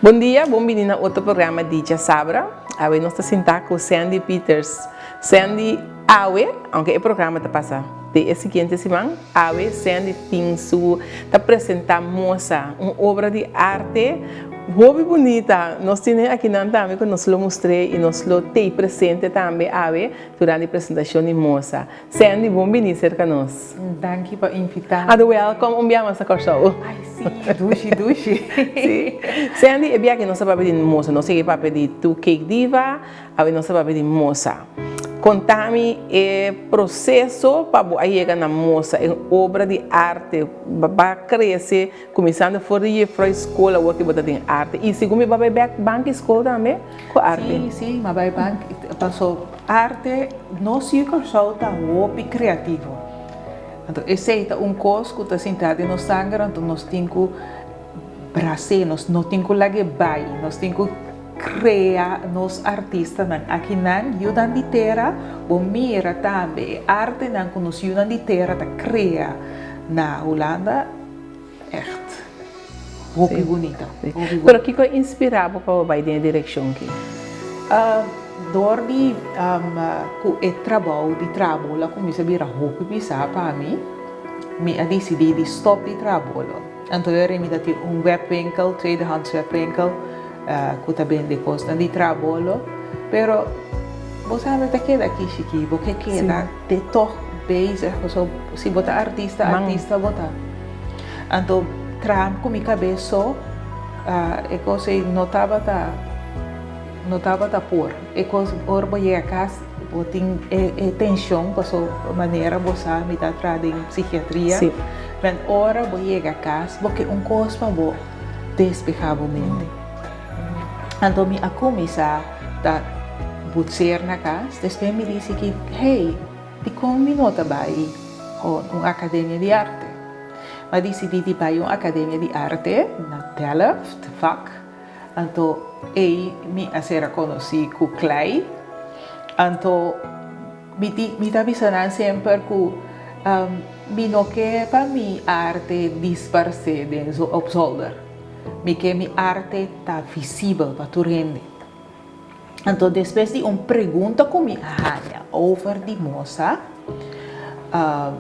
Bon dia, bon bini na otro programa di Djasabra. Awe nos ta sinta ku Sandy Pieters. Sandy, awe, aunke e programa ta pasa te e siguiente siman, awe Sandy tin su ta presenta Mosa, un obra di arte hopi bunita. Nos tine akinan tambe ku nos lo mustr'é i nos lo tei presente tambe awe durante e presentashon di Mosa. Sandy, bon bini serka nos. Danki pa invitá. Ado welkom un bia mas na Kòrsou. Ai si, dushi dushi. Si. Sandy, e bia aki nos ta papia di Mosa. Nos sigui papia di Tu Cake Diva, awe nos ta papia di Mosa. Konta mi e proseso pa bo a yega na Mosa, e obra di arte. Bo a krese kuminsando for di jefrou skol awor ki bo ta den arte. I segun mi bo a bai bèk banki skol tambe ku arte. Si, si, mi a bai banki. Paso Arte, nos yu Kòrsou ta hopi kreativo. Anto esei ta un kos ku ta sintá den nos sanger, anto nos tin ku bras'é, nos no tin ku lag'é bai, nos tin ku krea nos artistanan. Akinan yunan di tera, bo mira tambe e artenan ku nos yunan di tera ta krea na Hulanda, Echt hopi bunita. Pero kiko a inspira bo pa bo bai den e direkshon ki? Dor di ku e trabou di traha bolo a kuminsá bira hopi pisá pa mi, mi a disidí di stòp di traha bolo. Anto yo mi ta tin un webwinkel, tweedehands webwinkel, ku ta bende kosnan di traha bolo. Pero bo sa no ta keda kishikí, bo ke keda te tòg bezig pasobra si bo ta artista, artista bo ta. Anto traha ku mi kabes so e kos ei no tabata no tabata por. E kos ora bo yega kas bo tin e tenshon pasobra manera bo sa mi ta traha den psikiatria. Men ora bo yega kas bo ke un kos pa bo despeha bo mente. Anto mi a kuminsá ta butseer na kas, despues mi disi ki, hey, dikon mi no ta bai un akademia di arte? Mi a disidí di bai un akademia di arte na Delft, vak, anto ei mi a sera konosí ku klei, anto mi di mi ta bisa nan semper ku mi no ke pa mi arte disparsé den op zolder. Mi ke mi arte ta visibel pa tur hende. Anto despues di un pregunta ku mi a haña over di mosa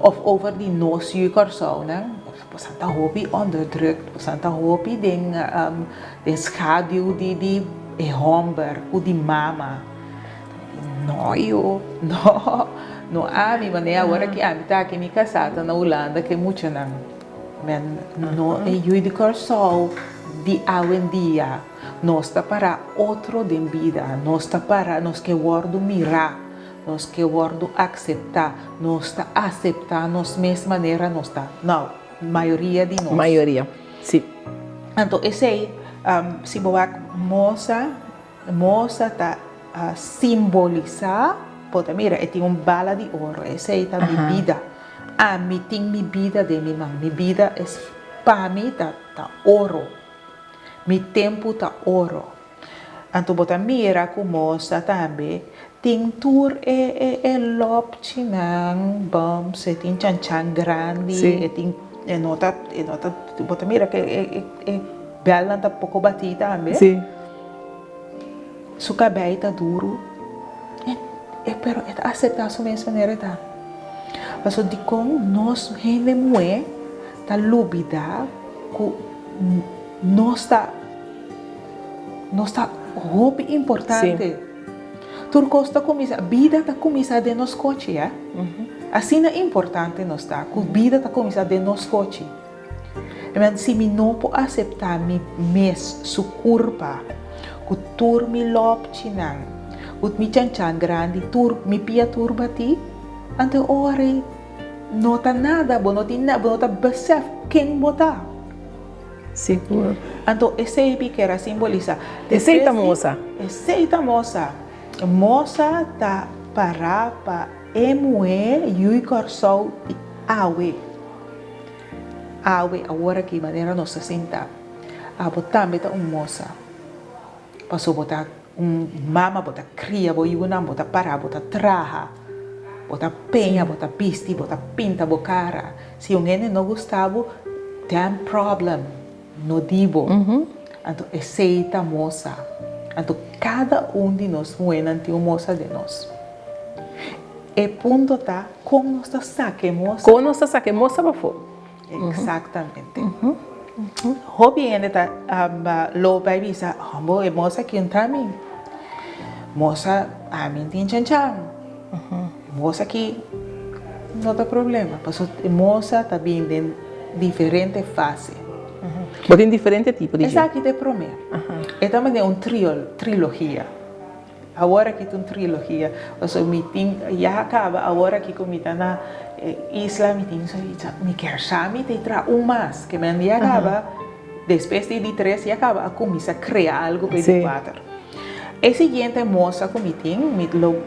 of over di nos yu Kòrsounan, bosan ta hopi onderdrukt, bosan ta hopi den den schaduw di di e hòmber ku di mama. No yu, no, no ami, manera awor aki ami ta aki mi kasá ta na Hulanda ku e muchanan. Men no e yu di Kòrsou di awendia. Nos ta para otro den bida. Nos ta para, nos ke wòrdu mirá, nos ke wòrdu akseptá, nos ta aseptá nos mes manera nos ta. Nou, mayoria di nos. Mayoria, si. Anto esei, si bo wak mosa, mosa ta simbolisá, bo ta mira e tin un bala di oro, esei ta mi bida. Ami tin mi bida den mi man. Mi bida es pa mi ta ta oro. Mi tempu ta oro. Anto bo ta mira ku mosa tambe tin tur e e e lòpchinan, bumps, e tin chanchan grandi, e tin e no ta e no ta bo ta mira ku e e e bèlnan ta poko batí tambe. Su kabei ta duru, e pero e ta aseptá su mes manera e ta. Pasobra dikon nos hende muhé ta lubidá ku nos ta nos ta hopi importante. Tur kos ta kuminsá, bida ta kuminsá den nos kochi, ya. Asina importante nos ta ku bida ta kuminsá den nos kochi. Amen, si mi no por aseptá mi mes su kurpa, ku tur mi lòpchinan, ku mi chanchan grandi, tur mi pia tur batí, anto e ora ei no ta nada, bo no tin bo no ta besèf ken bo ta. Sigur. Anto esei mi kier a simbolisá. Esei ta mosa. Esei ta mosa. Mosa ta pará pa e muhé yui Kòrsou di awe. Awe, awor aki, manera nos ta sinta, abo tambe ta un mosa. Paso bo ta un mama, bo ta kria bo yunan, bo ta para, bo ta traha, bo ta peña, bo ta bisti, bo ta pinta bo kara. Si un hende no gusta bo, them problem, no di bo. Anto esei ta mosa. Anto kada un di nos muhénan tin un mosa den nos. E punto ta kon nos ta saka e mosa. Kon nos ta saka e mosa pafó. Exactamente. Hopi hende ta lo bai bisa, Hombo, e mosa aki un ta mi. Mosa, ami tin chanchan. E mosa aki no ta problema, pasobra e mosa ta bin den diferente fase. Bo tin diferente tipo di dje. Esaki ta e prome. E ta manera un trilogia. Awor aki ta un trilogia, pasobra mi tin ya caba awor aki cu mi ta na e isla mi tin zoiets mi kier sa mi ta traha un mas ke men ya caba despues di di tres ya caba a cuminsa crea algo pa e di cuater. E siguiente mosa cu mi tin mi lo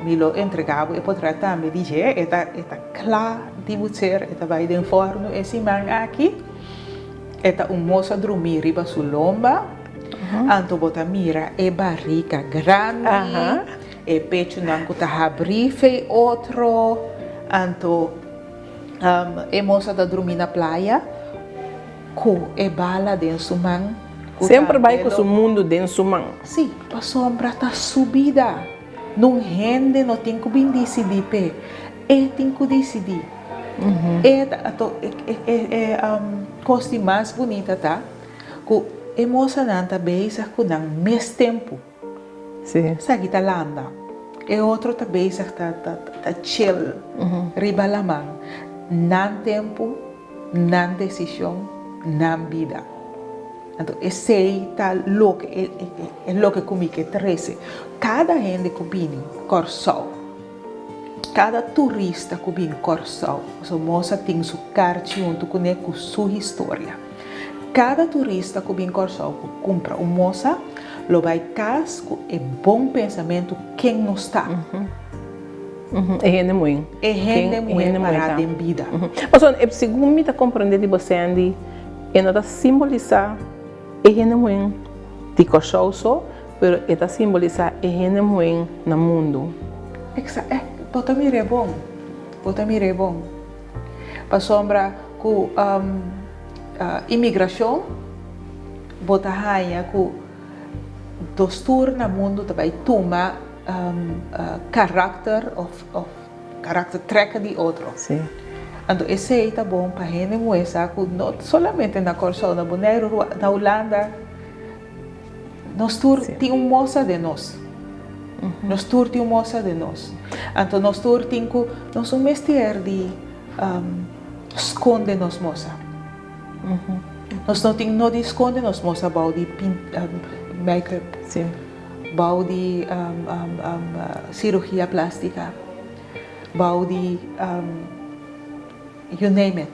mi lo entrega bo e potret tambe di dje e ta e ta cla di bucer e ta bay den forno e siman aki e ta un mosa drumi riba su lomba. Anto bo ta mira e barrica grandi, e pechunan cu ta habri fei otro, anto e mosa ta drumi na playa cu e bala den su man. Semper bai cu su mundu den su man. Si, pasobra ta su bida. Nun hende no tin cu bin dicidi p'e, e tin cu dicidi. E ta, anto e cos di mas bunita ta. Ku e mosanan ta bezig ku nan mes tempu. Esaki ta landa. E otro ta bezig ta ta chill riba laman. Nan tempu, nan desishon, nan bida. Anto esei ta loke e loke ku mi ke trese. Kada hende ku bini Kòrsou. Kada turista ku bin Kòrsou, pasobra Mosa tin su karchi huntu kuné ku su historia. Kada turista ku bin Kòrsou ku kumpra un mosa lo bai kas ku e bon pensamentu ken nos ta. E hende muhé. E hende muhé pará den bida. Pasobra segun mi ta komprendé di bo Sandy, e no ta simbolisá e hende muhé di Kòrsou so, Pero e ta simbolisá e hende muhé na mundu. Exa eh, bo ta mir'é bon. Bo ta mir'é bon. Pasobra ku imigrashon bo ta haña ku dos tur na mundu ta bai tuma karakter òf òf karakter trèk di otro. Sí. Anto esei ta bon pa hende muhé sa ku no solamente na Kòrsou, na Boneiru, na Hulanda. Nos tur tin un mosa den nos. Nos tur tin un mosa den nos. Anto nos tur tin ku nos no mester di skonde nos mosa. Nos no tin no di skonde nos mosa bou di make-up, bou di sirugia plastika, bou di. You name it.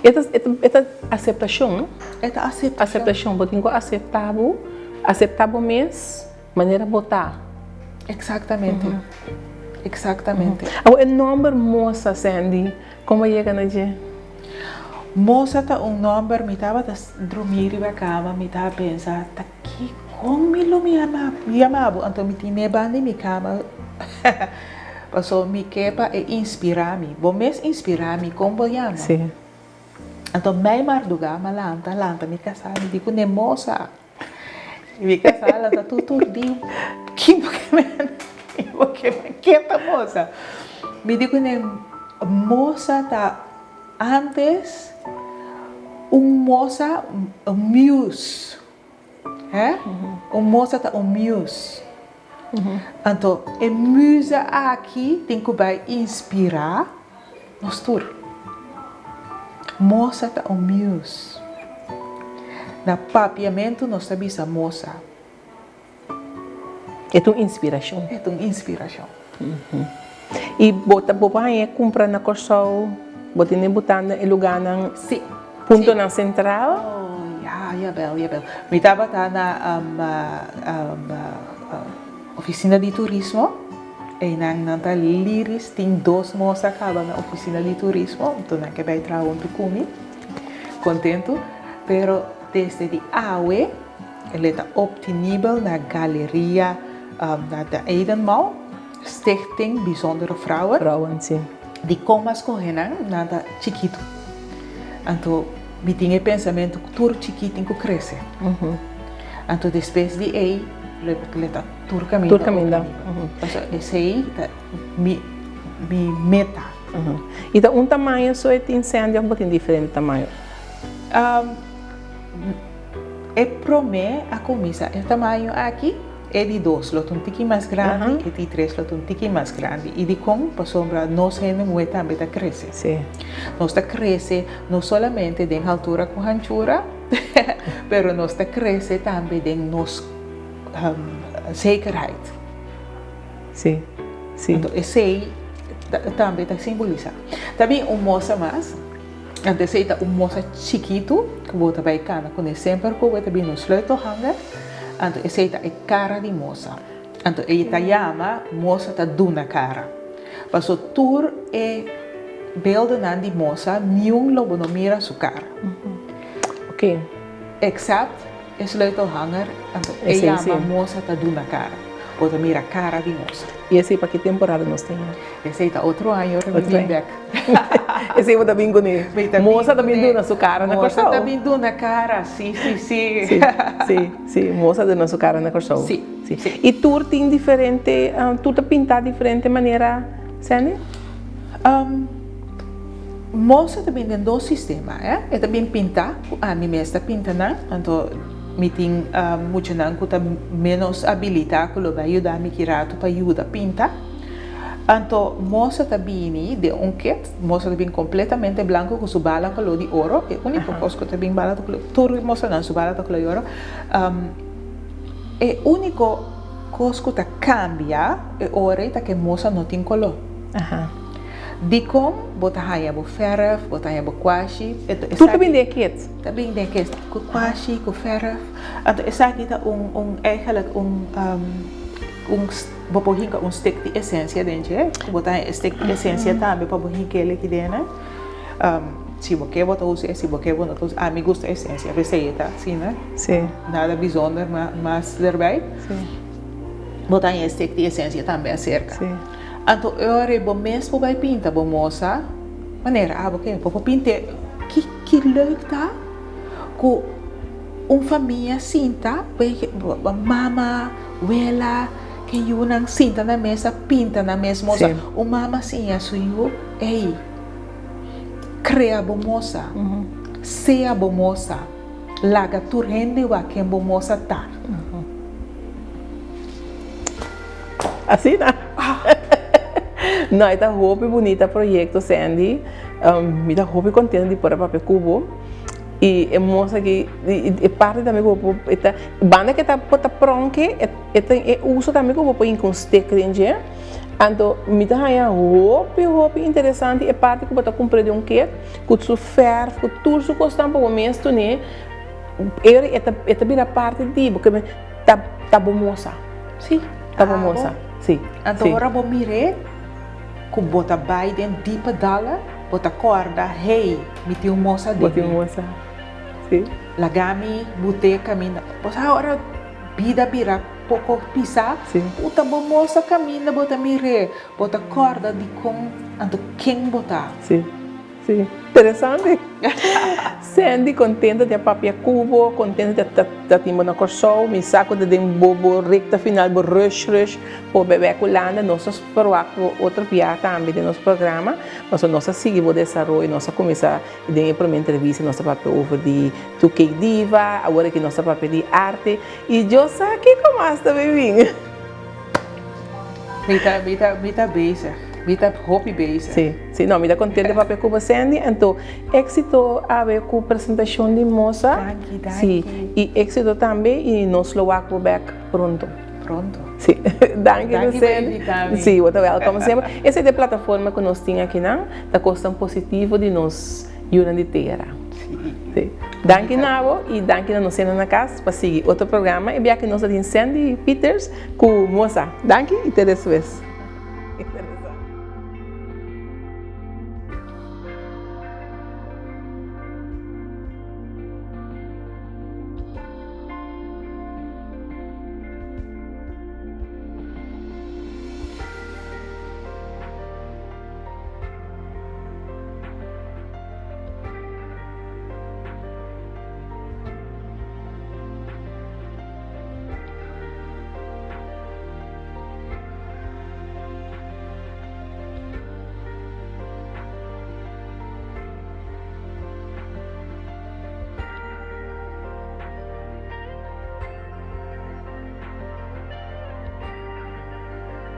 E ta, e ta aceptacion, no? E ta aceptacion. Aceptacion. Bo tin cu acepta bo, acepta bo mes manera bo ta. Exactamente. Exactamente. Awor e nomber Mosa, Sandy, con bo a yega na dje? Mosa ta un nomber, mi tabata drumi riba cama, mi taba pensa, ta kiko mi lo mi yama, yama bo? Anto mi tine banda di mi cama. Paso mi ke pa e inspirá mi. Bo mes inspirá mi, kon bo yama? Sí. Anto mei mardugá m'a lanta, lanta mi kasá, mi di ku ne mosa. Mi kasá lanta tur tur di, kin bo ke men? Kin bo ke men? Ken ta mosa? Mi di ku ne, mosa ta antes un mosa, un muse. Hè? Un mosa ta un muse. Anto e musa aki tin ku bai inspirá nos tur. Mosa ta un muse. Na papiamentu nos ta bisa mosa. E ta un inspirashon. E ta un inspirashon. I bo ta bo por haña kumpra na Kòrsou? Bo tene botá na e lugánan, Sí. puntonan sentral? Oh, ya, jawel, jawel. Mi tabata na ofisina di turismo, einan nan ta liris, tin dos mosa kaba na ofisina di turismo, anto nan ke bai traha huntu ku mi, kontentu. Pero desde di awe El e ta obtenibel na Galeria na de Eden Mall, Stichting Bijzondere Vrouwen. Vrouwen, si. Dikon bo a skohe nan? Nan ta chikitu. Anto. Mi tin e pensamentu ku tur chikí tin ku krese. Anto despues di ei lo e ta tur kaminda. Tur kaminda. Pasobra esei ta mi mi meta. I ta un tamaño so e tin Sandy of bo tin diferente tamaño? E promé a kuminsá e tamaño aki. E di dos lo ta un tiki mas grandi, e di tres lo ta un tiki mas grandi. I dikon? Pasobra nos hende muhé tambe ta krese. Nos ta krese no solamente den haltura ku hanchura, pero nos ta krese tambe den nos zekerheid. Anto esei tambe ta simbolisá. Ta bin un mosa mas. Anto esei ta un mosa chikitu ku bo ta bai kana kuné semper ku bo ta bini un sleutelhanger. Anto esei ta e kara di mosa. Anto e ta yama mosa ta duna kara. Paso tur e beeldennan di mosa niun lo bo no mira su kara. Except E sleutelhanger, anto e yama mosa ta duna kara. Bo ta mira kara di mosa. I esei pa ki temporada nos ta yama? Esei ta otro aña ora mi bin bek. Esei bo ta bin kuné. Mosa ta bin duna su kara na Kòrsou. Mosa ta bin duna kara, si, si, si. Si, si, si, mosa duna su kara na Kòrsou. Si, si. I tur tin diferente, tur ta pintá diferente manera, Sandy? Mosa ta bin den dos sistema, eh. E ta bin pinta, ku ami mes ta pinta nan, anto mi tin muchanan ku ta menos abilita ku lo bai yuda mi ki ratu pa yuda pinta. Anto mosa ta bini den un kit, mosa ta bin kompletamente blanku ku su bala koló di oro, e uniko kos ku ta bin bala ta koló, tur e mosanan su bala ta koló di oro. E uniko kos ku ta kambia e ora ei ta ku e mosa no tin koló. Dikon bo ta haña bo fèrf, bo ta haña bo kuashi? Tur ta bin den e kit. Ta bin den e kit, ku kuashi, ku fèrf. Anto esaki ta un, un eigenlijk un, un, bo por hinka un stik di esensia den dje. Ku bo ta haña e stik di esensia tambe pa bo hinka el aki den. Si bo ke bo ta usa e, si bo ke bo no ta usa. Ami gusta esensia, p'esei e ta asina. Sí. Nada bijzonder mas derbij. Sí. Bo ta haña e stik di esensia tambe aserka. Sí. Anto e ora ei bo mes por bai pinta bo mosa manera abo ke bo por pint'é. Ki ki leuk ta ku un famia sinta mama, wela ke yunan sinta na mesa pinta nan mes mosa. Un mama siña su yu, ey krea bo mosa, sea bo mosa, laga tur hende wak ken bo mosa ta. Asina. No, e ta hopi bunita proyecto, Sandy. Mi ta hopi contento di por a papia cu bo. Y e mosa aki, e parti tambe cu bo por, e ta, banda cu e ta por ta pronke, e ta e uso tambe cu bo por hinca un stick den dje. Anto mi ta haña hopi, hopi interesante e parti cu bo ta cumpra di un kit, cu su verf, cu tur su cosnan pa bo mes tune. E ta, e ta bira parti di bo, ta, ta bo mosa. Sí, ta bo mosa. Sí. Anto ora bo mir'é ku bo ta bai den diepe dalen, bo ta kòrda, hey, mi tin un mosa den mi. Bo tin un mosa. Sí. Laga mi but'é kaminda. Bo sa ora bida bira poko pisá, ku ta bo mosa kaminda bo ta mir'é, bo ta kòrda dikon anto ken bo ta. Sí. Sí, interesante. Sandy, contento di a papia cu bo, contento di ta tin bo na Corsou. Mi sa cu ta den bo bo recta final, bo rush rush por bebe cu landa. Nos ta verwacht bo otro bia tambe den nos programa, pasobra nos a sigui bo desaroyo. Nos a cuminsa den e prome entrevista nos ta papia over di Tu Cake Diva, awor aki nos ta papia di arte. Y Dios sa kico mas ta bay bin. Mi ta, mi ta, mi ta bezig. Mi ta hopi bezig. Sí, sí, no, mi ta contento papia cu bo Sandy, anto exito awe cu presentacion di Mosa. Danki, danki. Sí, y exito tambe y nos lo wak bo bek pronto. Pronto. Sí, danki Danki pa Sandy. invita mi. Sí, bo ta welcome semper. Esei ta e plataforma cu nos tin akinan, ta cosnan positivo di nos yunan di tera. Sí. Danki na bo y danki na nos hende na cas pa sigui otro programa. E biaha nos ta tin Sandy Pieters cu Mosa. Danki y te despues.